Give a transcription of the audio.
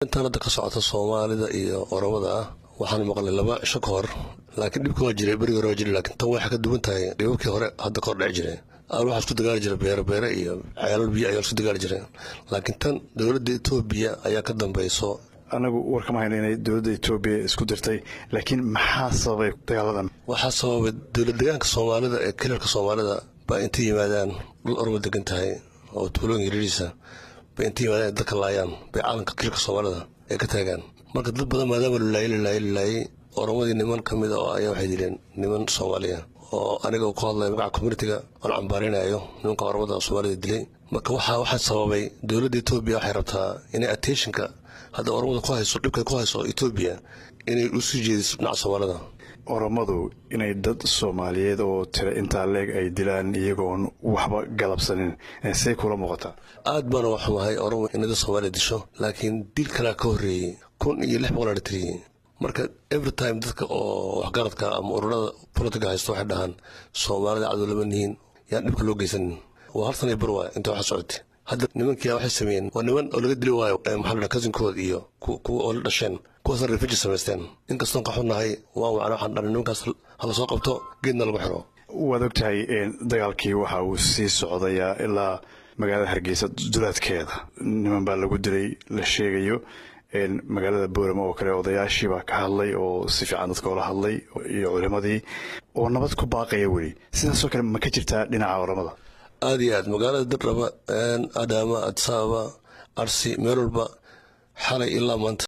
Intaan hadda ka socota Soomaalida iyo Oromada ah waxaan maqlay 2 cisho ka hor, laakiin dhibka waa jiray, berigi hore waa jiray, laakiin tan waxay ka duwan tahay dhibabkii hore. Hadda kahor dhici jiray waxaa isku dagaali jiray beere beere iyo ceelal biyo ayaa isku dagaali jiray, laakiin tan dowladda Etoobiya ayaa ka dambeyso. Anagu warkama hayno inay dowladda Etoobiya isku dirtay, laakiin maxaa sababay dagaaladan? Waxaa sababay dowlad deegaanka Soomaalida ee kilalka Soomaalida baa intay yimaadaan dhul Oromo degan tahay oo tuulooyin yariisa bay intay yimaadaan dadka laayaan, bay caalamka kilalka Soomaalida ay ka taagaan. Marka dad badan maadaama lalaayay lalaayay lalaayay, Oromadii niman ka mid a oo ayaa waxay dileen niman Soomaaliya, oo aniga ku hadlaya magaca communitiga oon cambaarinayo nimanka Oromada Soomaalida dilay. Marka waxaa sababay dowladda Etoobiya waxay rabtaa inay attentionka hadda Oromada ku hayso, dhibka ku hayso Etoobiya, inay u sii jeediso dhinaca Soomaalida. Oromadu inay dad Soomaaliyeed oo tira intaa leeg ay dilaan iyagoon waxba galabsanin, say kula muuqataa? Aad baana wax xumahay Oromo inay dad Soomaaliya disho, laakiin dil kalaa ka horreeyey, 1600 la tiriyey. Marka every time dadka oo waxgaradka ama ururada politica haysto waxay dhahaan Soomaalida cadow lama nihiin, yaan dhibka loo geysanin. Waa hal sana bar waay inta waxa socotay. Hadda nimankia waxay sameeyeen waa niman oo laga dili waayo, maxaa la dhaha, cousinkooda iyo kuwa oo la dhasheen, kuwaasna revenge samaysteen. Inkastoon ka xunnahay, waan wacna, waxaan dhalay nimankaas hala soo qabto, geedna lagu xiro. Waad ogtahay dagaalkii waxa uu sii socdayaa ilaa magaalada Hargeysa dulaadkeeda niman baa lagu dilay la sheegayo. Magaalada Boorama oo kale odayaashii baa ka hadlay oo si fiican dadka ula hadlay iyo culimadii oo nabad ku baaqaya. Weli sidaasoo kale ma ka jirtaa dhinaca Oramada? Aada iyo aad. Magaalada Dirdhaba, Adaama, Addis Ababa, Arsi, meel walba xalay ilaa maanta.